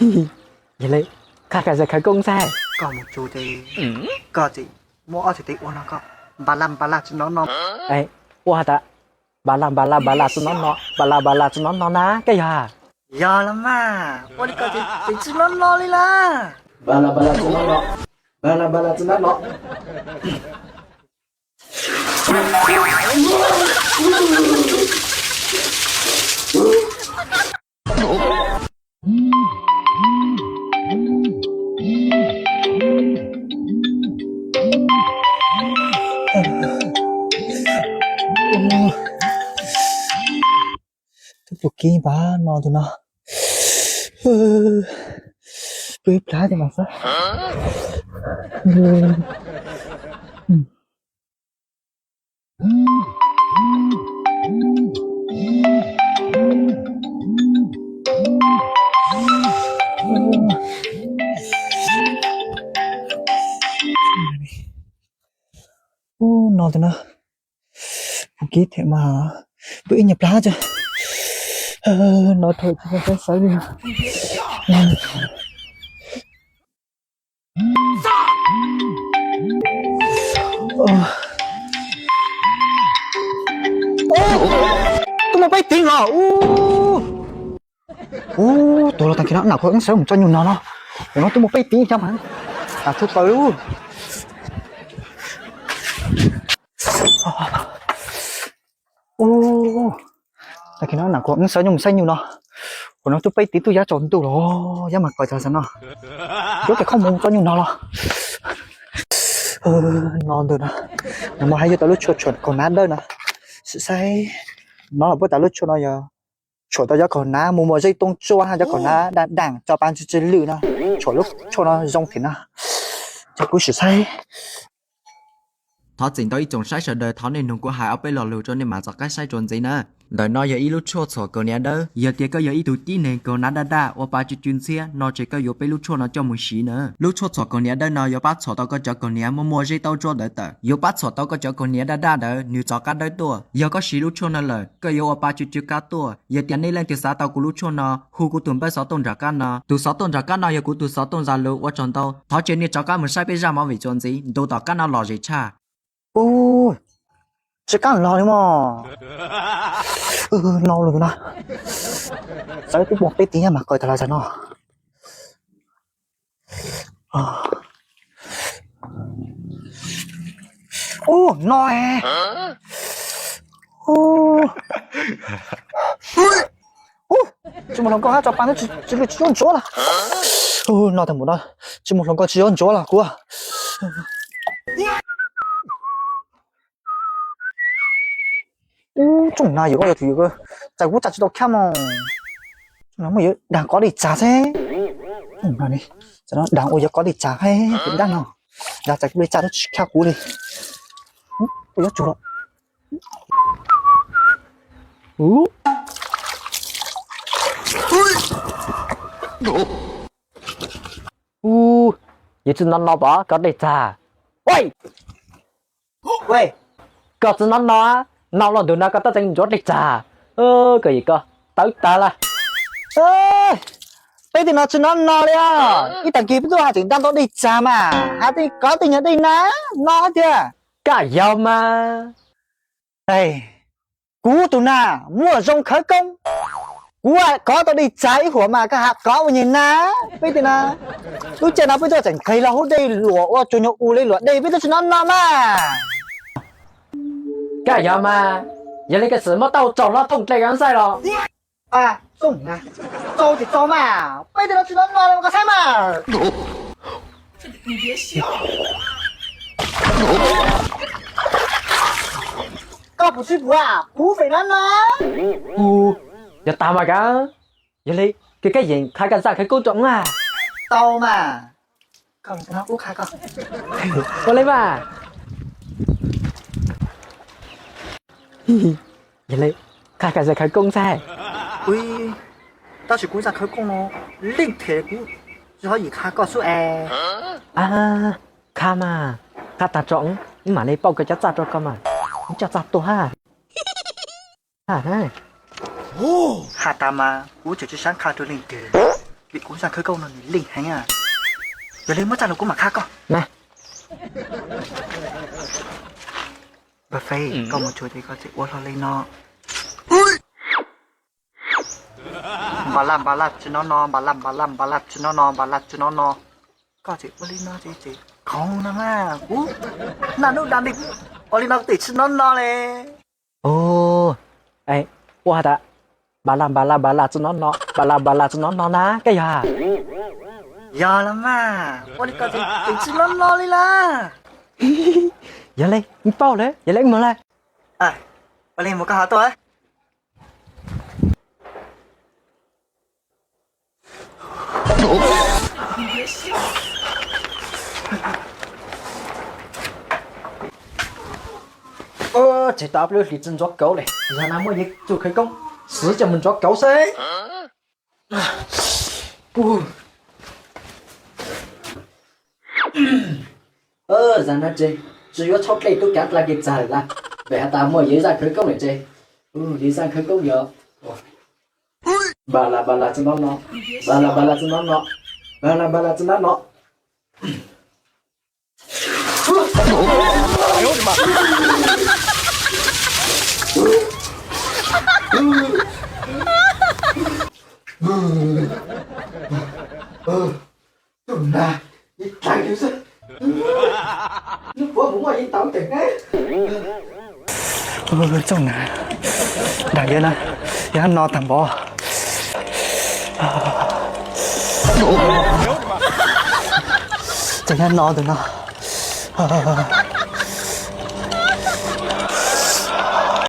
Yog li, qha kas zaj khawv koob xwb. Koj mus tsuj ces koj tsis muaj ob txhais tes ua no koj npa laj npa laj tsis hnov no. Ua has tas npa laj npa laj npa laj tsis hnov no, npa laj npa laj tsis hnov no na, koj yog? Yog los mas, ua li koj ces tsis hnov no li las. Npa laj npa laj tsis hnov no, npa laj npa laj tsis hnov no. Twb pus kib npab no tus no. Pw ib plab tiag mas xwb. Ub, no tus no, pus kib thiab mas, pw ib nyuag plab tso. No thaum tsis tau sawv li. Twb muaj peb teev los ub. Ub, tuag los tag kis no, nam kuv wb sawv mus tso nyuag no no. Tus no twb muaj peb teev thiab mas, nam tshua plaws lub. Tag kis no nam kuv wb sawv nyuag mus saib nyuag no. Tus no twb peb teev twb yab tsaus ntuj los, yab mas qawm tag xav no. Yuav pem qhov mus tso nyuag no los. No ntawm no, nag hmo hais yuav tau lub tshuaj tshuam kaus hnav dawb no. Sim saib, no los puab tas lub tshuaj no yog tshuam tau cov kaus hnav mus muaj zeb toob tsuab, cov kaus hnav daj daj tso pa tsw tsw lwj no, tshuam lub tshuaj no zoo thiab no. Ces kuv sim saib. Thov txim ntau ib tsoom saib sawv daws, thov nej nug kuv hais ob peb lo lus rau nej mam txoj qab saib tsuas ntxiv na. Ntawm no yog ib lub tshuaj txhuam kaus hniav dawb, yog tias koj yog ib tug tib neeg kaus hnav daj daj ua pa tsw tsw ntxhiab no ces koj yuav peb lub tshuaj no coj mus siv na. Lub tshuaj txhuam kaus hniav dawb no yuav pab txhuam tau koj cov kaus hniav muaj muaj zeb toob tsuab ntawd tawm, yuav pab txhuam tau koj cov kaus hniav daj daj ntawd nws txov qab dawb tuaj. Yog koj siv lub tshuaj no lawm, koj yuav ua pa tsw tsw qab tuaj. Yog tias nej leej twg xav tau kuv lub tshuaj no, hu kuv tus npawb xov tooj nram qab no. Tus xov tooj nram qab no yog kuv tus xov tooj Zalo. Ua tsaug ntau, thov cia nej rov qab mus saib peb zaj movie tsuas ntxiv ntu tom qab no lom zem tshaj. Ub, tsis kav los li mog. No lus no, xav twb muaj peb teev mas qawm tag los zag no. Ub, no es. Ub, tsis mus hluas nkauj hab tso pa ntub tsis lwj tsis yuav ntsuav los. No tag npaum no, tsis mus hluas nkauj tsis yuav ntsuav los kuv. Ub, tsoom na yog tus yog txais kuv txais tsis tau khab mog. Tsoom na muaj yuav dag kov dej txag xwb. Dag ua yuav kov dej txag thiab dab no. Dag txais kuv dej txag tsis khab kuv li. Ua yuav tsug los. Ub, yus tsis no no pom kov dej txag. Ua, koj tsis no no, no los ntawm no koj tab tseem ntsuav dej txag. Koj yim koj tawv tag lawm. Peb tej no tsis no no li os. Ib tag kis peb twb hais tseem dag ntau dej txag mas, hais tej kov tej nyuag dej na, no tiag. Koj yog mas. Kuv tus na muaj zoo khawv koob. Kuv kov tau dej txag ib huam mas koj hais kov ua nyuag na. Peb tej no, lub caij no peb twb tseem nqis los hub dej luam ua tsuag nyuag u li luam dej, peb twb tsis no no mas. Koj yog mas, yog li koj xwm muab tau tsaug hlob thooj dlej koj xaib los. Txaus ces txaus mas, peb tej no tsis no no li koj xaib mas. Koj puas sib puas, kuv fem no no. Yog tag mas kav, yog li koj yeem qha koj zaj khawv koob rau wb. Tau mas. Ua li mas. Yog li, qha koj zaj khawv koob xwb. Tab sis kuv zaj khawv koob no leej them kuv tsis ho yim qha koj xwb es. Qha mas, qha tag tso wb mam li pauj koj cov txaj rau koj mas, wb coj txaj tuaj hab. Has tas mas kuv tseem tsis xav qha rau leej twg. Vim kuv zaj khawv koob no nws leej heev. Yog li muab txaj los kuv mam qha koj. Npawg Fej, koj mus tsuag ces koj tseem ua hlo li no. Npa laj npa laj tsi no no, npa laj npa laj npa laj tsi no no, npa laj tsi no no. Koj tseem ua li no ces tseem khoov no mas kuv naj nub da li, ua li no kuv tseem tsi no no li. Ua has tas npa laj npa laj npa laj tsi no no, npa laj npa laj tsi no no na koj yog? Yog los mas, ua li ko tseem tsi no no li lawm. Yog li, paub lawm, yog li mus lawm. Ua li mus koj ho tuaj. Tseg tau ob lub hlis tsi ntxuav kauv li, yog no muaj yog txuj khawv koob, xwv coj mus ntxuav kauv xwb. Zag no ces tsi yuav tshab dlej tub kav dlaj kev txag lawm, vim has tas muaj yog ib zaj khawv koob lawm ces, yog ib zaj khawv koob yog npa las npa las tsi no no, npa las npa las tsi no no, npa las npa las tsi no no. Txooj na, ib tag xwb, lub puav mus muaj ib tau teem ne. Txooj na, dag yawg na, yog no tag npov. Txog nyob no tus no,